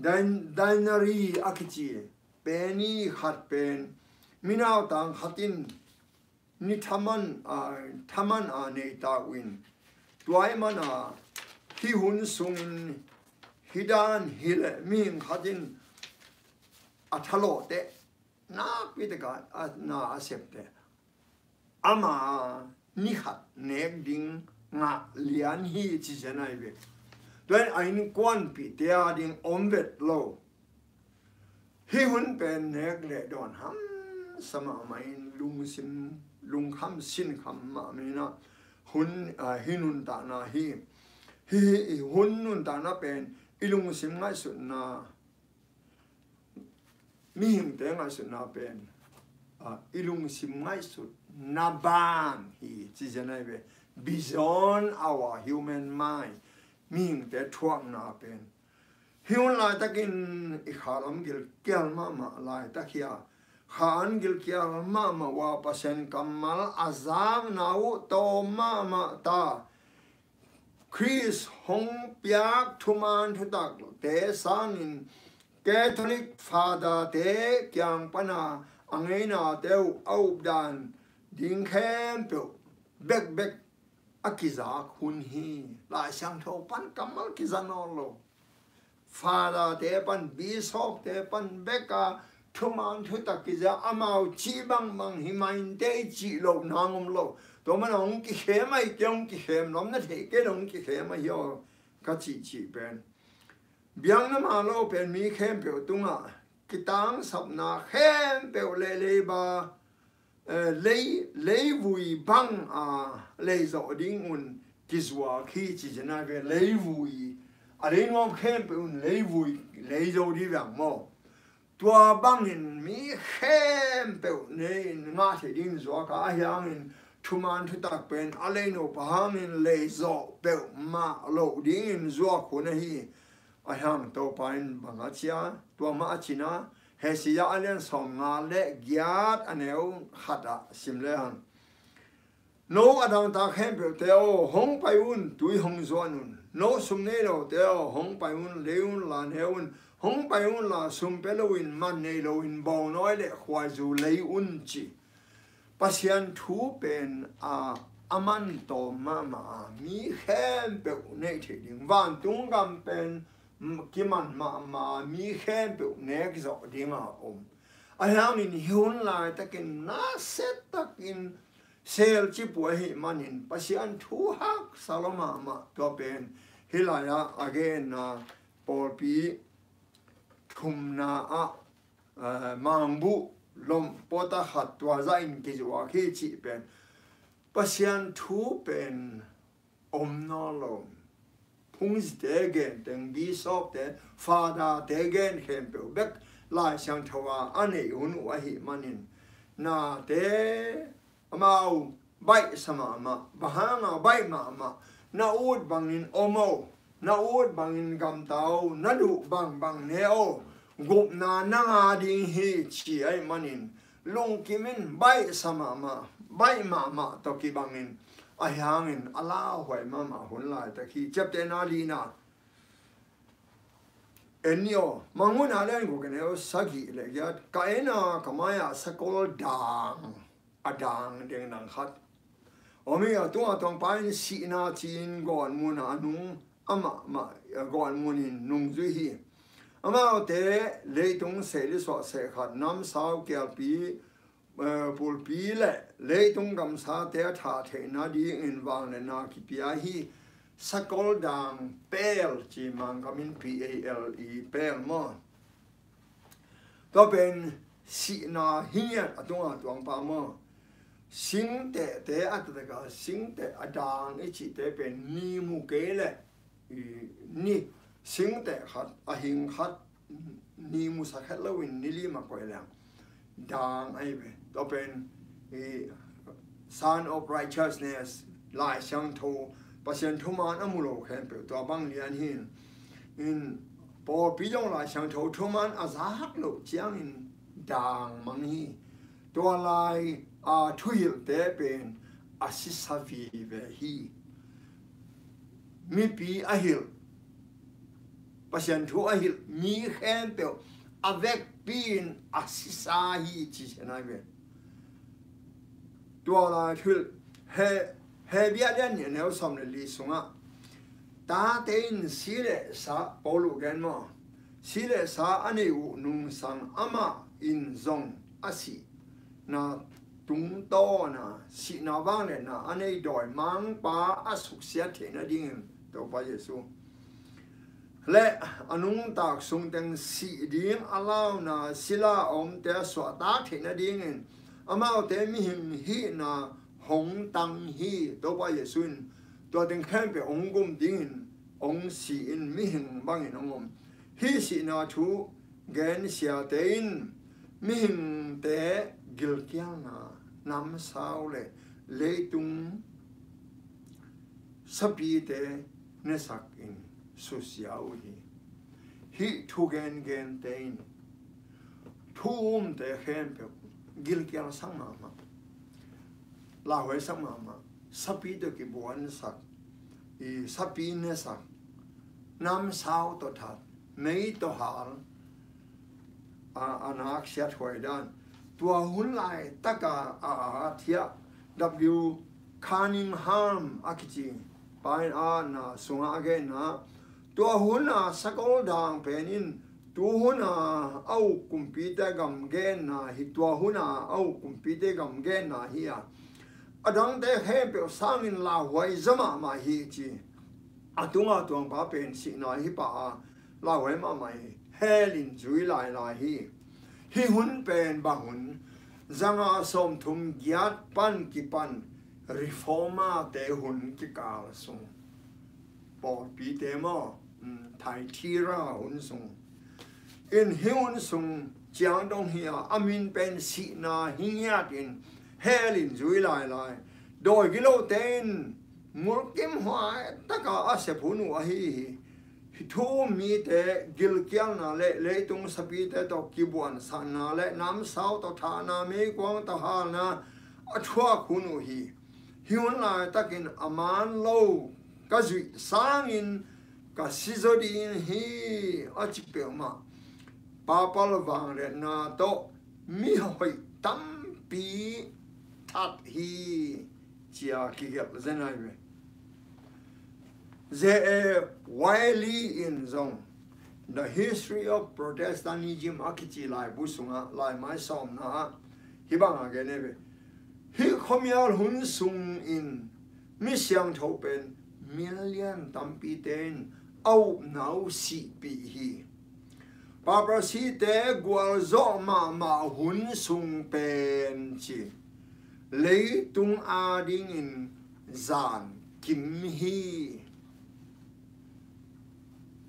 Din-, denarii a kici penny khat pen minautang khat in ni thaman a, thaman a nei ta uh in. Tua ahih manin hih hun sungin hih dan hileh mihing khat in a thalawh teh nakpi takin a na a sep teh ama ni khat nek ding ngah lian hi ci zen ahi ve. Tua in a innkuanpihte a ding om vet lo. Hih hun pen nek le dawn hamsa mahmah in lungsim, lungkham sinkham mahmah in a hun, ah, hih nuntakna hi. Hih, hih hun nuntakna pen i lungsim ngaihsutna, mihingte ngaihsutna pen, ah, i lungsim ngaihsutna ban hi ci zen ahi ve. Beyond our human mind, mihingte thuakna pen. Hih hun laitakin i khalam gilkial mahmah laitak hi a, kha an gilkial mahmah uh a, Pasian kammal a zakna uh tawm mahmah ta. Khrist hong piak thuman thutakte sangin Catholic Father-te kiang pana a ngeinate uh a updan ding khempeuh bekbek a kizak hun hi. Lai Siangtho pan kammal kiza nawn lo. Father-te pan, Bishop-te pan bek a thuman thutak kiza, amau cih bangbang hi mah inteh i cih loh nang om lo. Tua manin hong kikhem ahih kei, hong kikhem lawm na theih kei, hong kikhem ahi aw ka cihcih pen. Biakna mah lo pen mi khempeuh tungah kitangsapna khempeuh le leiba, eh, lei, leivui bang a leizawh dingun kizuak hi ci zen ahi ve. Leivui a lei nuam khempeuh un leivui lei zo ding veng maw? Tua bangin mi khempeuh nei in ngah theih dingin zuak a, ahi hangin thuman thutak pen a leino pah hangin leizawh peuhmah loh dingin zuak hun ahi. Ahi hang Topa in bang a ci a, tua mah a cihna, Hesia a lian sawmnga le giat a neu khat ah sim le hang. No a dangtak khempeuhte aw, hong pai un, tui hong zuan un. No sum nei lote aw, hong pai un, lei un la ne un. Hong pai un la sum pia loin, man nei loin, bawngnawi le khuaizu lei un ci. Pasian thu pen a, a man tawm mahmah a, mi khempeuh neih theih ding. Vantung gam pen, mm, kiman mahmah a, mi khempeuh nek zawh ding a om. Ahi hangin hih hun laitakin nasia takin selci pua ahih manin Pasian thu haksa lua mahmah tua pen hih lai-ah a genna pawlpi thumna ah, eh, mangbuh lom pota khat tua zahin kizuak hi cih pen Pasian thu pen om nawn lo. Phungzite gen teng, bishopte, father-te gen khempeuh bek Lai Siangtho a a neih hun uh ahih manin nate amau baihsa mahmah, bang hanga baih mahmah, na ut bangin om o, na ut bangin gamta o, na duh bangbang ne o, gupna nang a ding hi ci ahih manin lungkim in baihsa mahmah, baih mahmah tawh kibangin Ahi hangin a lauhuai mahmah hun laitak hi. Ciaptehna lina. En ni aw, Mangmuhna lian guk, a neu sagih le giat. Ka en a, ka mai-ah sakol dang, a dang dengdang khat om hi. A tungah tuangpa in sihna ci-in gawtmun a nung, amah mah gawtmunin nungzui hi. Amaute leitung seihli suahseh khat, namsau kialpi, eh, pulpi le leitung gamsate a thah theihna dingin vangliatna kipia hi. Sakol dang, pale ci, Mangkamin P A L E, pale maw. Tua pen sihna hi ngiat, a tungah tuangpa maw. Singtehte a taktak a, singteh a dang i cihte pen ni mu kei leh, i, ni, singteh khat, a hing khat, ni musak het loin ni li mah koih leng dang ahi ve. Tua pen, i, Son of Righteousness, Lai Siangtho, Pasian thuman a mu lo khempeuh tua bang lian hi. In, pawlpi zong Lai Siangtho thuman a zak loh ciangin dang mang hi. Tua lai a thuhilhte pen a sisa vive hi. Mipi a hilh, Pasian thu a hilh mi khempeuh a vekpi-in a sisa hi ci-in a hi ve. Tua lai thuhilh, He, Hebru lian nih, a neu sawm le li sungah, tate in si le sa, Paul uh gen maw, si le sa a nei uh nungsang amah in zong a sihna tungtawn a, sihna vangliatna a nei dawi Mangpa a suksiat theihna dingin Topa Jesu le a nungtak sungteng sih ding a launa sila a omte a suahtak theihna dingin amaute mihing hihna hong tang hi. Topa Jesu in tua teng khempeuh hong gum dingin hong si-in mihing bangin hong om. Hih sihna thu gensiate in mihingte gilkialna, namsau le leitung sapite nesakin susia uh hi. Hih thu gengente in thu umte khempeuh gilkialsak mahmah, lauhuaisak mahmah, sapi tawh kibuansak, i sapi nesak, namsau tawh that, mei tawh hal, a, a nak siathuai dan. Tua hun laitaka a, a, a thiah W Cunningham a kici pa in a na sungah a genna, tua huna sakol dang pen in tu huna a uk kumpite gam genna hi, tua huna a uk kumpite gam genna hi a, a dangte khempeuh sangin lauhuai zaw mahmah hi ci. A tunga tuangpa pen sihna hi pah a, lauhuai mahmah hi. Hell in zui lailai hi. Hih hun pen bang hun? Zanga sawmthum giat pan kipan reformate hun kikal sung. Pawlpite maw, um, Thyatira hun sung. In hih hun sung ciang dong hi a, a min pen sihna hi ngiat in hell in zui lailai. Dawi gilote in mulkimhuai taka a sep hun uh ahi hi. Hih thu mite gilkialna le leitung sapite tawh kibuansakna le namsau tawh thahna, meikuang tawh halna a thuak hun uh hi. Hih hun laitakin a man lo ka zuih sangin ka si zaw ding hi a ci peuhmah, papal vangliatna tawh mihoih tampi that hi, ci-a kigelh zen ahi ve. J A Wylie in zong The History of Protestantism a kici laibu sungah, laimai sawmna ah hih bangah gen ahi ve. Hih khuamial hun sungin mi siangtho pen million tampite in a upna uh sihpih hi. Paparazzi-te gualzawh mahmah hun sung pen ci, leitung adingin zan kim hi.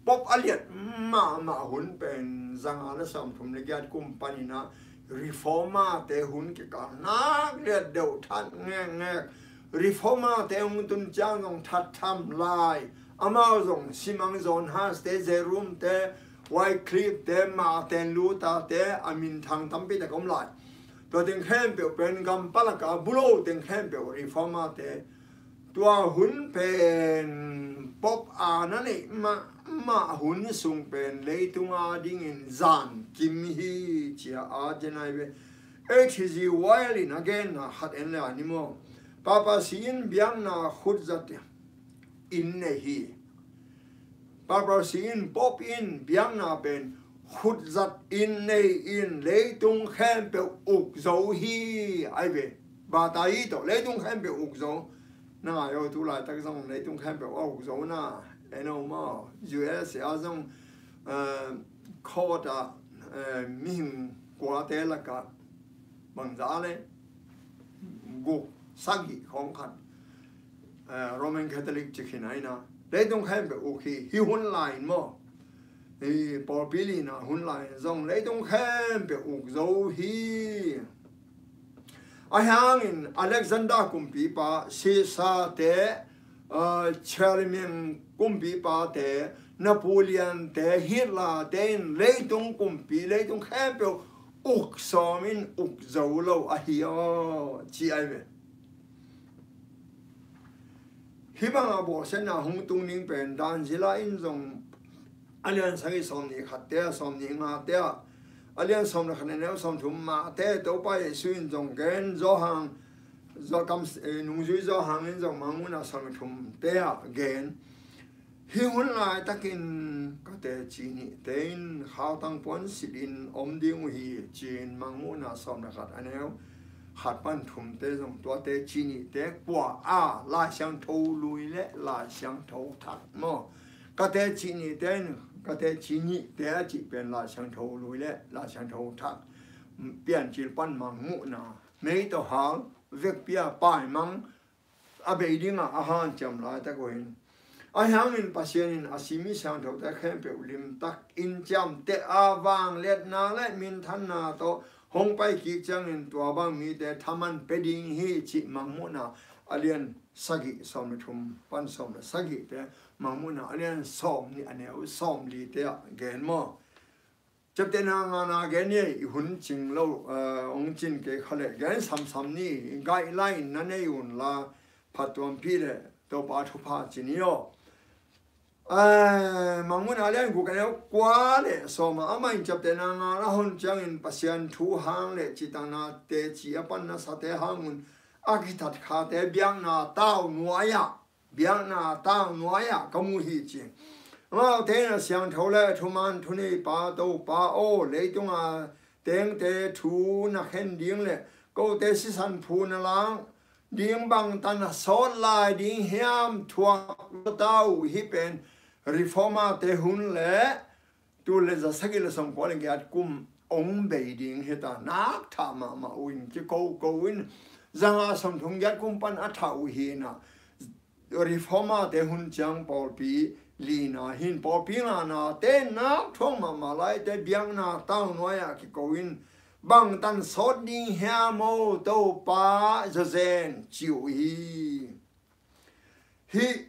Pop a liat mahmah hun pen zanga le sawmthum le giat kum panin ah reformate hun kikal nak liat deuh that ngekngek. Reformate hong tun ciang zong that tham lai. Amau zong simang, John Huss-te, Jerome-te, Wycliffe-te, Martin Luther-te, a minthang tampi tak om lai. Tua teng khempeuh pen gam palaka bulo teng khempeuh reformate Tua hun pen Pope a na neih mahmah hun sung pen leitung a dingin zan kim hi, ci a, a gen ai ve. H G Wells in a genna khat en le a ni maw. Papacy in biakna khutzat in nei hi. Papacy in, Pope in biakna pen khutzat in nei in leitung khempeuh uk zo hi, ai ve. Bata i tawh leitung khempeuh uk zo. Na ngai aw, tu laitak zong leitung khempeuh a uk zo na. En aw maw, U S A zong, eh, court ah, eh, mihing kuate lakah bangza le guk, sagih khawng khat, eh, Roman Catholic ci khin ahi na. Leitung khempeuh uk hi, hih hun lai in maw. Hih pawlpi lina hun lai in zong leitung khempeuh uk zo hi. Ahi hangin Alexander kumpipa, Caesar te, uh, Charlemagne kumpipate, Napoleon te, Hitler te in leitung kumpi, leitung khempeuh uk sawm in uk zo lo ahi aw, ci ai ve. Hih banga bawlsiatna hong tung ding pen Daniel in zong a lian sagih sawm nih khat te, sawm nih nga te ah, a lian sawm le khat a neu sawm thum, Mate, Topa Jesu in zong gen, Johan, Zo-, kam, eh, nungzui Johan in zong Mangmuhna sawm le thum te ah gen. Hih hun laitakin ka teci nihte in khautang puan silhin om ding uh hi, ci-in Mangmuhna sawm le khat a neu khat pan thumte zong tua teci nihte kua a, Lai Siangtho Lui le Lai Siangtho Thak maw. Ka teci nihte in, ka teci nihte a cih pen Lai Siangtho Lui le Lai Siangtho Thak, Piancil pan Mangmuhna, meitawhal, vekpi a paimang, a bei dingah a hanciam laitak uh hi. Ahi hangin Pasian in a si mi siangthote khempeuh limtakin ciamteh a, vangliatna le minthanna tawh hong pai kik ciangin tua bang mite thaman pia ding hi, cih Mangmuhna a lian sagih sawm le thum pan sawm le sagihte, Mangmuhna a lian sawm nih a neu sawm lite ah gen maw. Ciaptehna ngana gen ni, i hun cing lo, eh, hong cin kei kha leh gen samsam ni, guideline na nei un la, phattuampih le Topa thupha ci ni aw. Eh, Mangmuhna a lian guk a neu kua le sawm ah, amah in ciaptehna ngana hon ciangin Pasian thu hang le citakna teci a pan nasate hang un a kithat khate biakna tau nuai ah, biakna tau nuai ah ka mu hi, ci. Amaute in a siangtho le thuman thuneipa Topa aw, leitunga tengte thu na khen ding le kote sisan phu na lak ding bangtan a sawt lai ding hiam thuak lo ta uh. Hih pen Reformer te hun le tul le za sagih le sawmkua le giat kum hong bei ding hi ta, nak thah mahmah uh in kiko ko in, zanga sawmthum giat kum pan a thah uh hi na. Reformer te hun ciang pawlpi lina hin, pawlpi ngana te nak thuak mahmah laite biakna tau nuai ah kiko in, bangtan sawt ding hiam aw Topa zazen ci uh hi. Hih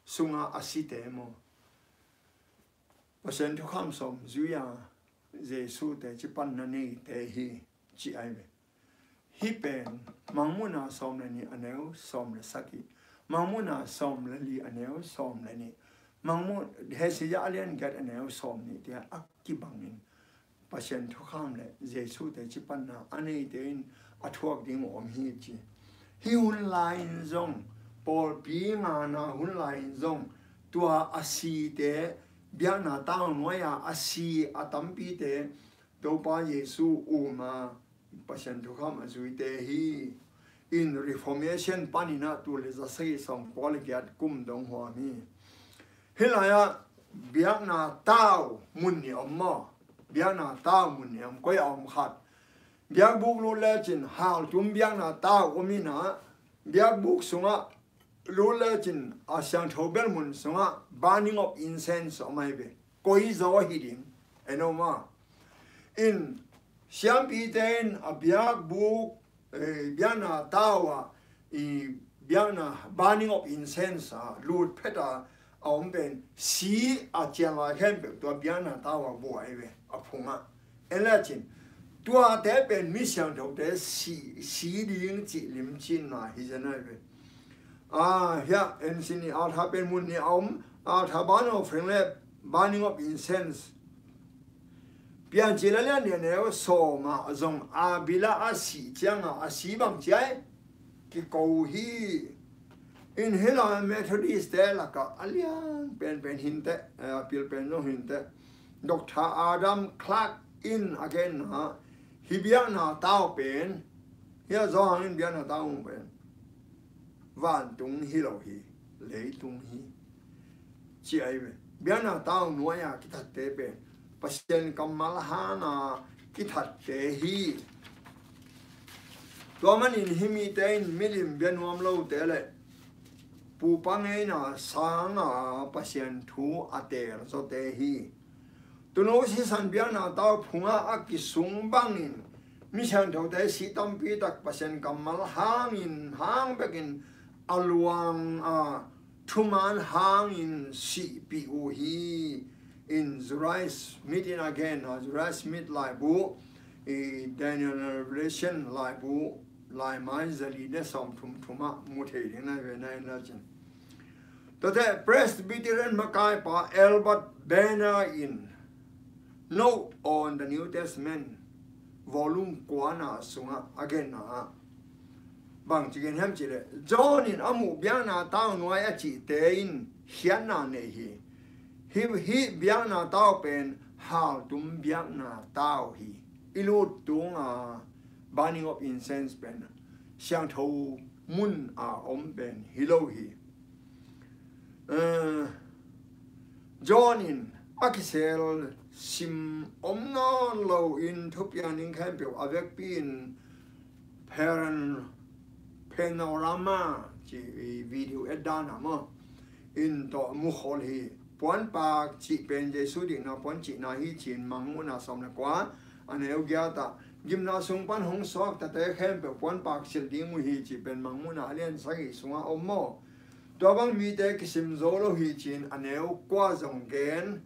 sunga a site maw, Pasian thukham sawm zui a, Jesu teci panna neite hi, ci ai ve. Hih pen Mangmuhna sawm le nih a neu sawm le sagih, Mangmuhna sawm le li a neu sawm le nih, Mangmuh, Hesia a lian giat a neu sawm nih te a kibangin Pasian thukham le Jesu teci panna a neite in a thuak ding uh om hi, ci. Hih hun lai-in zong, pawlpi ngana hun lai-in zong, tua a site, biakna tau nuai a a si a tampite Topa Jesu um a Pasian thukham a zuite hi. In Reformation panin ah tul le za sagih sawmkua le giat kum dong huam hi. Hih lai-ah biakna tau mun nih om maw? Biakna tau mun nih om, koi a om khat. Biakbuk lut lecin haltum biakna tau om in ah, biakbuk sungah lut lecin a siangtho bel mun sungah burning of incense om ai ve. Koi zaw hi ding. En aw maw. In siampite in a biakbuk, eh, biakna tau ah, i biakna burning of incense ah lut phet a, a om pen si a cian lai khempeuh tua biakna tau ah buai ve, a phung ah. En lecin Tuate pen mi siangthote si, si ding cih limcinna hi zen ahi ve. Ah, hiah en sin ni, altar pen mun ni a om, altar burnt offering le burning of incense. Piancil a lian nih a neu sawm ah zong Abila a sih ciangah a si bang ci ai? Kiko hi. In hih lai Methodist te lakah a lian penpen hinteh, eh, a pil pen zong hinteh. Doctor Adam Clark in a genna, hih biakna tau pen, hiah Johan in biakna tau pen vantung hi lo hi, leitung hi, ci ahi ve. Biakna tau nuai-a kithatte pen Pasian kammal hanga kithatte hi. Tua manin hih mite in milim bia nuam lote le pupa ngeina sanga Pasian thu a teel zawte hi. Tunu sisan biakna tau phunga a kisung bangin mi siangthote si tampi tak Pasian kammal hangin, hang bekin a luang a thuman hangin sihpih uh hi. In Joseph Smith in a genna, Joseph Smith laibu, i Daniel Revelation laibu, laimai zali le sawmthum thum ah mu thei ding na ve na in la cin. Tuate Presbyterian makaipa Albert Behner in Note on the New Testament volume kuana sungah a genna ah bang ci gen hiam cih leh, John in a muh biakna tau nuai a cihte in khiatna nei hi. Hih, hih biakna tau pen haltum biakna tau hi. I lut tunga burning of incense pen siangtho mun a om pen hi lo hi. Eh, John in a kisel sim om nawn lo in thupiang ding khempeuh a vekpi in Paren-, Panorama ci video et dan a maw in tawh mukhol hi. Puanpak cih pen Jesu dikna puan cihna hi ci-in Mangmuhna sawm le kua a neu giat ah, gimna sung pan hong suaktate khempeuh puanpak silh ding uh hi cih pen Mangmuhna a lian sagih sungah om maw. Tua bang mite kisim zo lo hi ci-in a neu kua zong gen.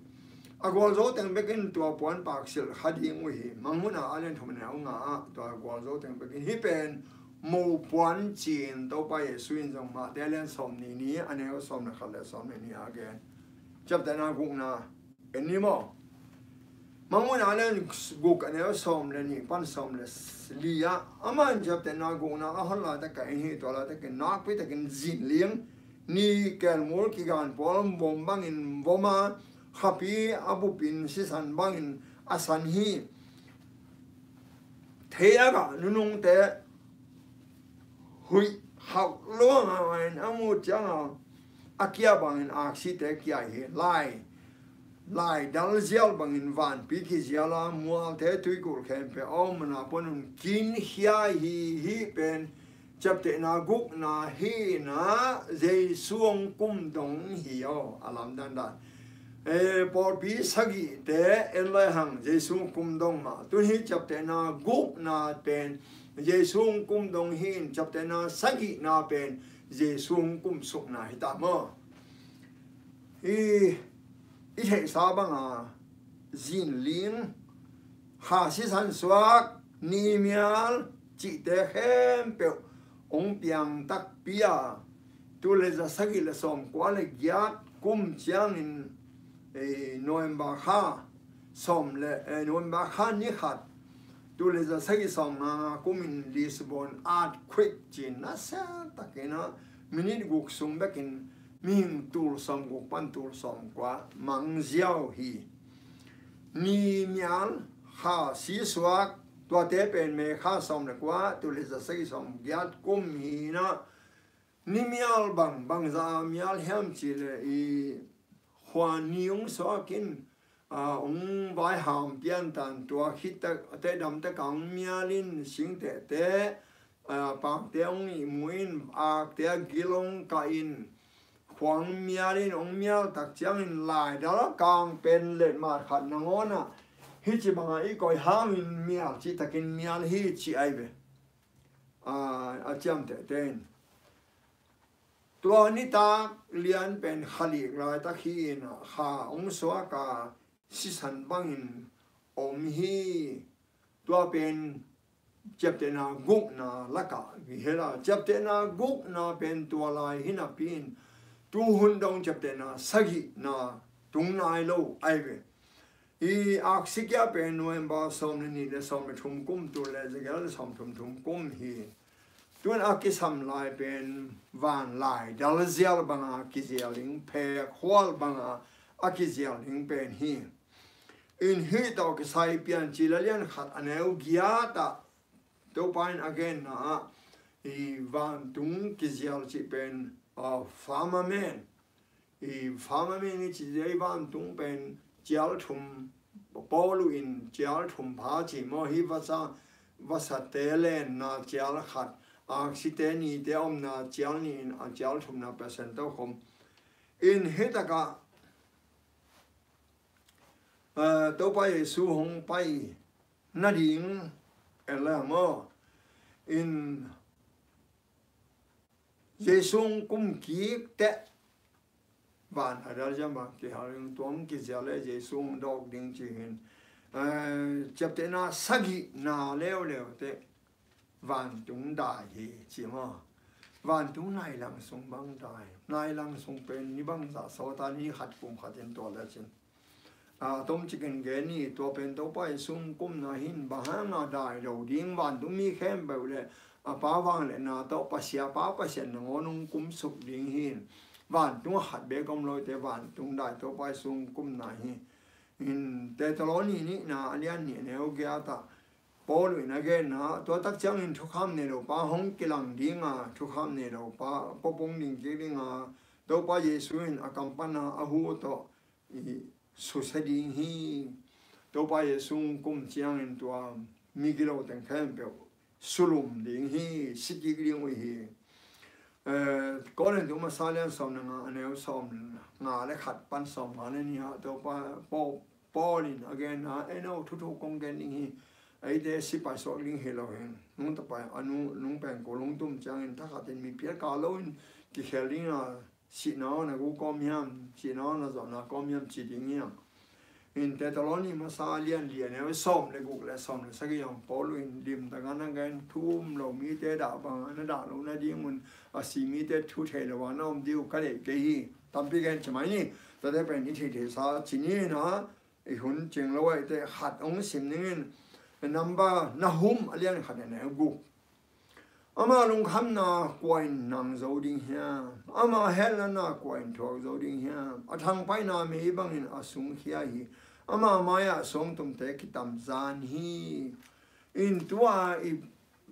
A gualzo teng bekin tua puanpak silh kha ding uh hi. Mangmuhna a lian thum a neu nga ah tua gualzo teng bekin hih pen mopuan ci-in Topa Jesu in zong Mate a lian sawm nih ni a neu sawm le khat le sawm le nih a gen. Ciaptehna gukna en ni maw? Mangmuhna a lian guk a neu sawm le nih pan sawm le li ah, aman ciaptehna gukna a hon laitak a en hi. Tua laitakin nakpi takin zinling, ni kelngul kigan pawl vom bangin vom a, khapi a bupin sisan bangin a san hi. Thei a gah nunungte huih hauh luang a in a mu cianga a kia bangin aksite kia hi. Lai, lai dal zial bangin vanpi kizial a, mualte tuikul khempeuh a om mana panin kinkhia hi. Hih pen ciaptehna gukna hi na, Jesu hong kum dong hi aw, a lamdang dan. Eh, pawlpi sagihte en lai hang Jesu hong kum dong mah. Tun hih ciaptehna gukna pen Jesu hong kum dong hi in, ciaptehna sagihna pen Jesu hong kum sukna hi ta maw? I, i theihsa banga zinling, kha sisan suak, ni mial cihte khempeuh hong piang takpi a, tul le za sagih le sawm kua le giat kum ciangin, eh, November kha sawm le, eh, November kha ni khat, tul le za sagih sawm nga nga kumin Lisbon earthquake ci-in nasia takin a, minute guk sung bekin mihing tul sawm guk pan tul sawm kua mang ziau hi. Ni mial, kha si suak, tuate pen May kha sawm le kua, tul le za sagih sawm giat kum hi na. Ni mial bang, bangzah a mial hiam cih leh i khuan ni hong suak in, a, hong vaiham pian tan, tua khit tak, a tehdam tak a hong mial in, singtehte, a, pakte hong ihmu in, akte a gil hong kah in, khua hong mial in, hong mial tak ciangin laidal a kang pen letmat khat nangawn ah hih ci bangah i koih hangin mial cih takin mial hi ci ahi ve. A, a ciamtehte in tua nitak lian pen kha lik laitak hi in a, kha hong suak a, sisan bangin om hi. Tua pen ciaptehna gukna lakah hi hela, ciaptehna gukna pen tua lai hi napi in, tuhun dong ciaptehna sagihna tung nai lo ahi ve. Hi aksi kia pen November sawm le nih le sawm le thum kum, tul le za giat le sawm thum thum kum hi. Tun a kisam lai pen van lai dalzial banga kizial ding, phek hual banga a kizial ding pen hi. In hih tawh kisai Piancil a lian khat a neu giat ah Topa in a genna ah, i vantung kizial cih pen, a, firmament, i firmament i cih, i vantung pen cial thum, Paulu in cial thum pha ci maw, hi vasa, vasate lenna cial khat, aksite nite omna cial nih in a cial thumna pia sen tokhom. In hih takah, eh, Topa Jesu hong pai nading en le maw? In Jesu hong kum kik teh van a dal jam a kihal ding, tua hong kizial le Jesu hong dawk ding ci hin. Eh, ciaptehna sagihna leuleu teh vantung dai hi ci maw? Vantung nailang sung bang dai. Nailang sung pen ni bangzah sawt a, ni khat kum khat in tua le cin. A, tom cikin gen ni, tua pen Topa Jesu hong kumna hin, bang hanga dai lo ding, vantung mi khempeuh le a Pa vangliatna tawh Pasian, Pa Pasian nangawn hong kumsuk ding hin. Vantung a khat bek om lo teh vantung dai Topa Jesu hong kumna hi. In Thessaloni nihna a lian nih neu giat ah Paulu in a genna, tua tak ciangin thukham nei lo pa hong kilang dinga, thukham nei lo pa pawpong ding kik dinga, Topa Jesu in a kam pana a hu tawh i susia ding hi. Topa Jesu hong kum ciangin tua migilo teng khempeuh sulum ding hi, si kik ding uh hi. Eh, Korin tu masa lian sawm le nga, a neu sawm nga le khat pan sawm nga le nih ah Topa, Paul, Paul in a genna, ei no, thuthu kong gen ding hi. Eite sipai suak ding hi lo hin. Nung tapai, a nu, nung pengkul hong tum ciangin thakhat in mi phiat kha lo in kikhel dinga, sihna hong na gu kawm hiam, sihna hong na zawhna kawm hiam ci ding hiam. In Thessaloni masa lian li a neu sawm le guk le sawm le sagih ah Paulu in limtak a na gen, thu um lo mite dah banga na dah loh nadingun a si mite thu thei lo a na om ding uh ka deih kei hi. Tampi gen ci mai ni. Tate pen i theihtheihsa ci ni na, i hun cing lo ahih teh khat hong sim ning in. Number, Nahum a lian khat a neu guk. Ama lungkhamna kua in nang zo ding hiam? Ama hetna kua in thuak zo ding hiam? A thangpaihna mei bangin a sungkhia hi. Ama mai-ah suangtumte kitamzan hi. In tua i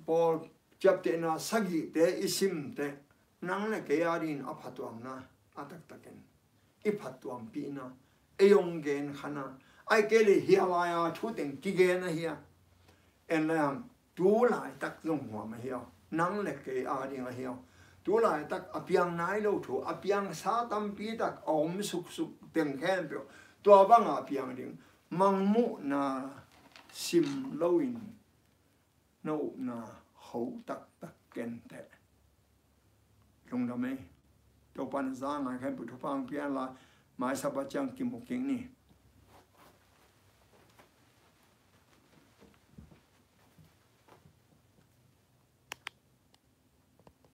Paul ciaptehna sagihte i simteh, nang le kei adingin a phatuamna a taktakin i phatuampihna, ei hong genkhatna, ahih kei leh hih lai-a thu teng kigen ahi a. En le hang, tu laitak zong huam ahi aw. Nang le kei ading ahi aw. Tu laitak a piang nai lo thu, a piangsa tampi tak a om suksuk teng khempeuh tua banga a piang ding. Mangmuhna sim loin na upna ho taktak kenteh. Lungdam ei. Topa na za ngai khempeuh thupha hong pia hen la, mai Sabbath ciang kimu kik ni.